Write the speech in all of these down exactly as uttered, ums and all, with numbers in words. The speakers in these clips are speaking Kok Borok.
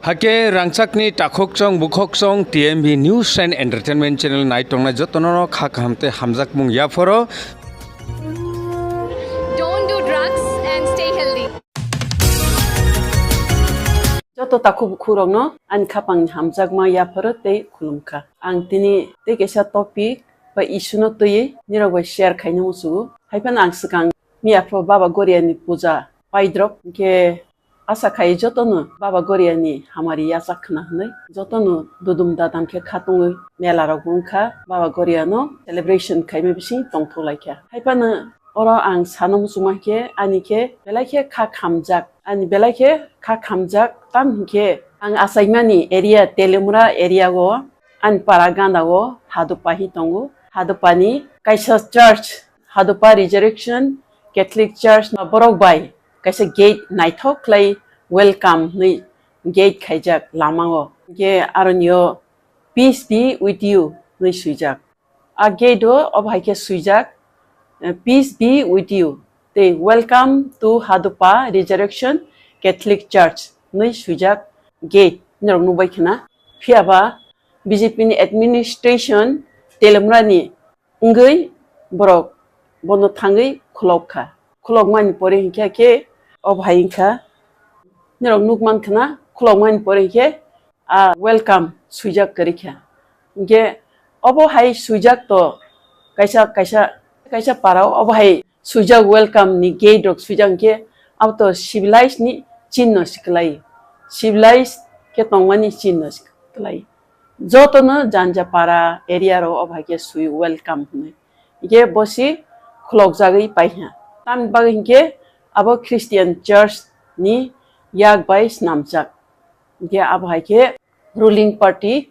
Hake rangchakni takhukchong bukhokchong T M B News and Entertainment Channel nai tongnai jotono kha kaham tei hamjakmung yaphoro. Don't do drugs and stay healthy. Joto takhuk bukhurokno ani khapangni hamjakma yaphoro tei khulumkha. Ang tini tei kaisa topic ba issue no twiwi nirok bai share khaina muchungo. Haiphano ang swkang miyaphro Baba Goriani puja paidrop, hwnkhe asa khai jotono Baba Goriani hamari yachak khna hwnwi jotono dudum dadam khe khatungwi mela rok wngkha, Baba Goriano celebration khaima bising tongthok laikha. Haiphano oro ang sana muchungma khe ani khe belai khe kha khamjak, ani belai khe kha khamjak tam hinkhe ang achaimani area Telemura area o ani para ganda o Hadupa hi tongo. Hadupani kaisa church, Hadupa Resurrection Catholic Church no borok bai kaisa gate naithok khlai welcome hwnwi gate khaijak lamao. Hwnkhe aronio "Peace be with you" hwnwi swijak. A gate o obo hai khe swijak, eh, "Peace be with you" tei "Welcome to Hadupa Resurrection Catholic Church" hwnwi swijak gate norok nukbai khna. Phiya ba B J P ni administration Telemura ni wngwi borok bono thangwi khulok kha. Khulokmani pore hinkhe khe obo hai wngkha, norok nukman khna khulokmani pore hinkhe a welcome swijak kwrwi kha. Hinkhe obo hai swijak to kaisa, kaisa, kaisa para o obo hai swijak welcome ni gate rok swijak hinkhe abo to civilized ni chinno se kwlai, civilized khe tongmani chinno se kwlai. Jotono Janjapara area rok obo hai khe swi welcome hwnwi. Hingke bo si khulokjagwi paikha. Tamni bagwi hingke abo Christian church ni yak bai snamjak. Hingke abo hai khe ruling party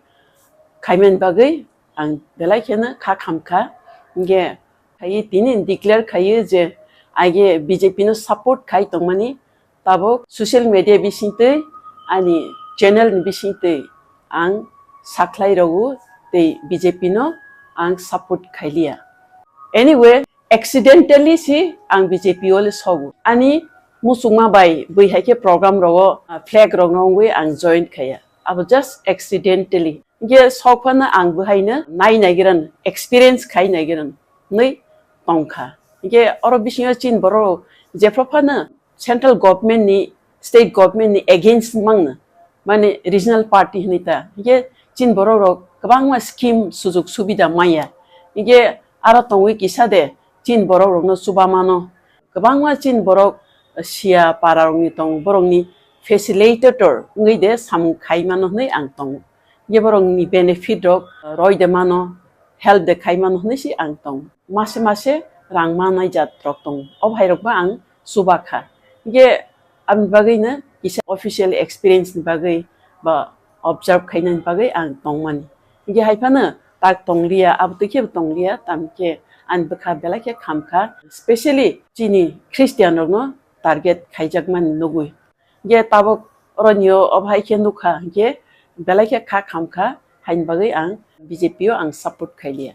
khaimani bagwi ang belai kheno kha khamkha. Hingke khaiwi tini declare khaiwi je age B J P no support khai tongmani, tabuk social media bisingtwi ani channel ni bisingtwi ang sakhlai rogo tei B J P no ang support khailiya. Anyway, accidentally si ang B J P o le sogo. Ani muchungma bai bui hai khe program rogo, ah, flag rok no wngwi ang join khaiya. Abo just accidentally. Hingke sok phano ang bwhaino nai naigiran, experience khai naigiran hwnwi tongkha. Hingke oro bisingo chini borok jephru phano central government ni, state government ni against mangno, mane regional party hinwi ta. Hingke chini borok rok kwbangma scheme sujug subida maya. Hingke aro tongwi kisa de chini borok rokno chuba mano. Kwbangma chini borok sia para rokni tong, borokni facilitator wngwi de samung khai mano hinwi ang tongo. Hingke borokni benefit rok roi de mano, help de khai mano hinwi si ang tongo. Mase mase rang manai jat rok tongo. Obo hai rok ba ang chuba kha. Hingke aboni bagwi no kisa official experience ni bagwi ba observe khainani bagwi ang tongmani. Hingke hai phano tak tongliya, abo twi khe bo tongliya, tamo khe ani bwkha belai khe kham kha. Specially chini Christian rokno target khaijakmani nugwi. Hingke tabuk oronio obo hai khe nukha, hingke belai khe kha kham kha, haini bagwi ang B J P o ang support khailiya.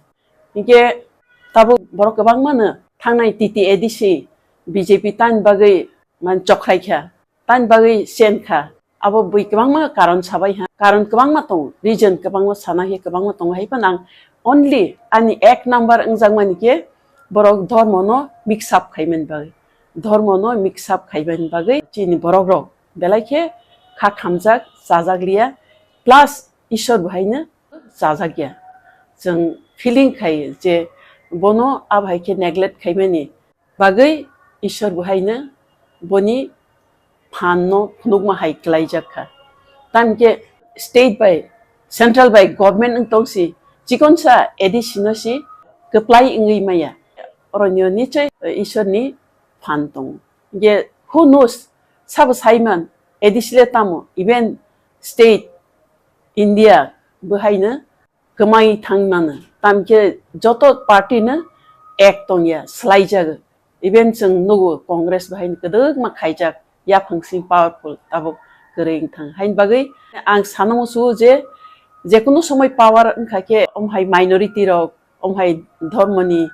Hingke tabuk borok kwbangmano thangnai T T A D C B J P tani bagwi man chokhrai kha, tani bagwi chen kha. Abo bui kwbangma karon sabai ha, karon kwbangma tongo, reason kwbangma sana khe kwbangma tongo, hai phano ang only ani ek number wngjakmani khe borok dhormo no mix up khaimani bagwi, dhormo no mix up khaimani bagwi chini borok rok belai khe kha khamjak, chajak liya, plus Ishwar bo haino chajak ya. Chwng feeling khai je bono abo hai khe neglect khaimani bagwi Ishwar bo haino boni phan no phunukma hai klaijak kha. Tamkhe state bai, central bai government wng tong si, chikonsa A D C no si kwplai wngwi maya. Oro nio nichoi Ishwar ni phan tongo. Hingke who knows, sabo saiman, A D C le tamo, even state India bo haino kwmai thang mano. Tamkhe joto party no ek tongya, swlaijago. Even chwng nugo Congress bo haino kwdwkma khaijak, yaphang sing powerful, tabuk kwrwi wng thang. Haini bagwi ang sana muchungo je, jekunu somoi power wngkha khe, om hai minority rok, om hai dhormoni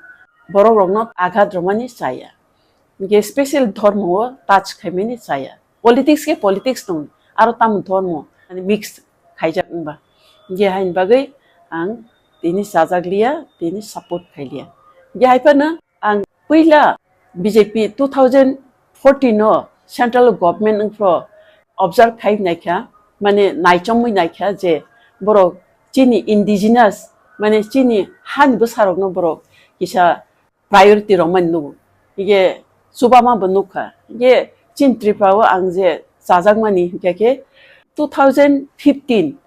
borok rokno aghat rwmani chaya. Hingke special dhormo o touch khaimani chaya. Politics khe politics tong, aro tamo dhormo. mix khaijak wngba. Hinkhe haini bagwi ang tini chajakliya, tini support khailiya. Hinkhe haiphano ang puila B J P two thousand fourteen o central government wngphro observe khai naikha, mane naichomwi naikha je borok chini indigenous, mane chini hani bwsarokno borok kisa priority rwmani nugo. Hinkhe chubama bo nukha. Hinkhe chini Tripura o ang je chajakmani hinkhe khe two thousand fifteen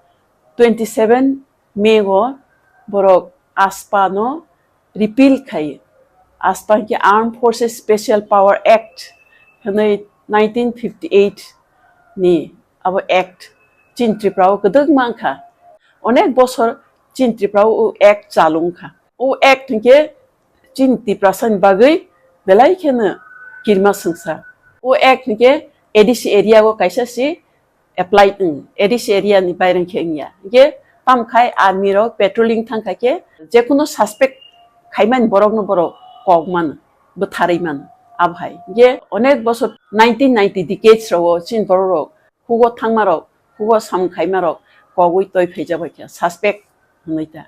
twenty seven May o borok AFSPA no repeal khai. AFSPA hinkhe Armed Forces Special Power Act hwnwi nineteen fifty eight ni abo act chini Tripura o kwdwkma wngkha. Onek bosor chini Tripura o act chalu wngkha. O act hinkhe chini Tiprasani bagwi belai kheno kirima swngsa. O act hinkhe A D C area o kaisa si apply wng, A D C area ni baireng khe wngya. Hinkhe tamkhai army rok patrolling thangkha khe jekunu suspect khaimani borokno borok kok mano, bwtharwi mano. Abohai hinkhe onek bosor nineteen ninety decades rogo chini borok rok hugo thangmarok, hugo samung khaimarok kogwi toi phaijabaikha, suspect hwnwi ta.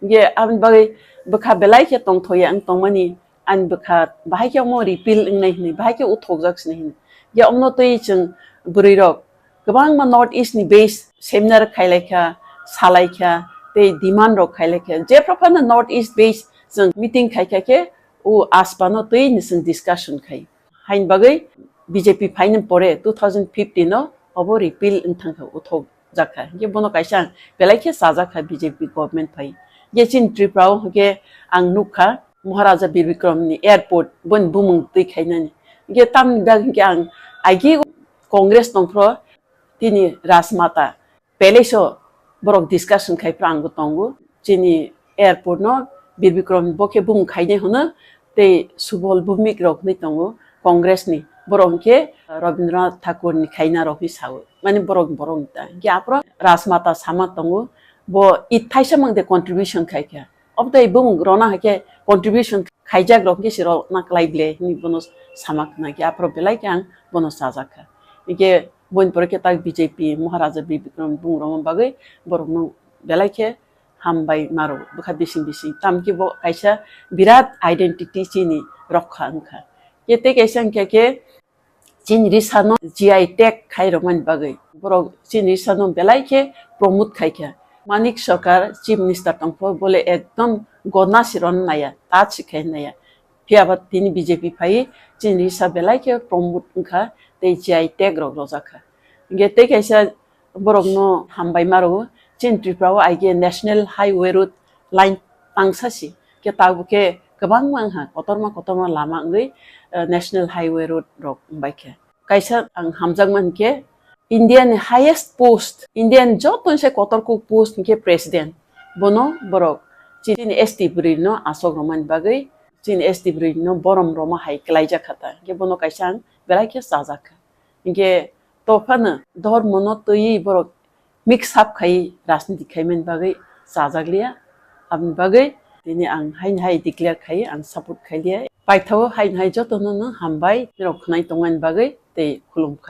Hinkhe aboni bagwi bwkha belai khe tongthoya wng tongmani, ani bwkha bahai khe omo repeal wngnai hwnwi, bahai khe uthokjak sini hwnwi. Hinkhe omno twi chwng bwrwirok kwbangma North East ni base seminar khailaikha, salaikha, tei demand rok khailaikha. Jephru phano North East base chwng meeting khaikha khe o AFSPA no twi ni chwng discussion khai. Haini bagwi B J P phaini pore two thousand fifteen o obo repeal wng thangkha, uthok jakha. Hinkhe bono kaisa ang belai khe chajakha B J P government phai. Hinkhe chini Tripura o hinkhe ang nukha Maharaja Bir Bikram ni airport boni bumung twi khainani. Hinkhe tamni bagwi hinkhe ang agi Congress tongphro tini Rajmata Palace o borok discussion khai phra ang bo tongo. Chini airport no Bir Bikram bo khe bumung khainai hwno tei Subol Bhumik rok hinwi tongo Congress ni. Borok hinkhe Rabindranath Thakur ni khaina rok hinwi sao. Mani borok borok ni ta. Hinkhe aphro Rajmata sama tongo. Bo it thaisa mang de contribution khai kha. Obtei bumung rona hai khe contribution khaijak rok hinkhe se rok naklai ble hinwi bono sama khna hinkhe aphro belai khe ang bono chajak kha. Hinkhe Boni pore khe tak B J P Maharaja Bir Bikram bumung rwma bagwi borokno belai khe hambai maro bwkha bising bising. Tamkhe bo kaisa birat identity chini rokha wngkha. Khe tei kaisa wngkha khe chini risano G I tag khai rwmani bagwi borok chini risano belai khe promote khai kha. Manik Sarkar Chief Minister tongphuru bole ekdom gona si rwna naiya, touch si khai naiya. Phiya ba tini B J P phai chini risa belai khe promote wngkha tei G I tag rok rojak kha. Hinkhe tei kaisa borokno hambai ma rwo, chini Tripura o aige National Highway Road line tangsa si khe tabuk khe kwbangma wngha kotorma kotorma lama wngwi, eh, National Highway Road rok wngbai khe. Kaisa ang hamjakma hinkhe India ni highest post, India ni joto ni sai kotor kuk post hinkhe president. Bono borok chini S T bwrwi no asok rwmani bagwi, chini S T bwrwi no borom rwma hai kwlaijak kha ta. Hinkhe bono kaisa ang belai khe chajak kha. Hinkhe tophano dhormo no twiwi borok mix up khai rajniti khaimani bagwi chajakliya. Aboni bagwi tini ang haini hai declare khai, ang support khailiya. Paithago haini hai jotono no hambai, norok khwnai tongmani bagwi tei khulumkha.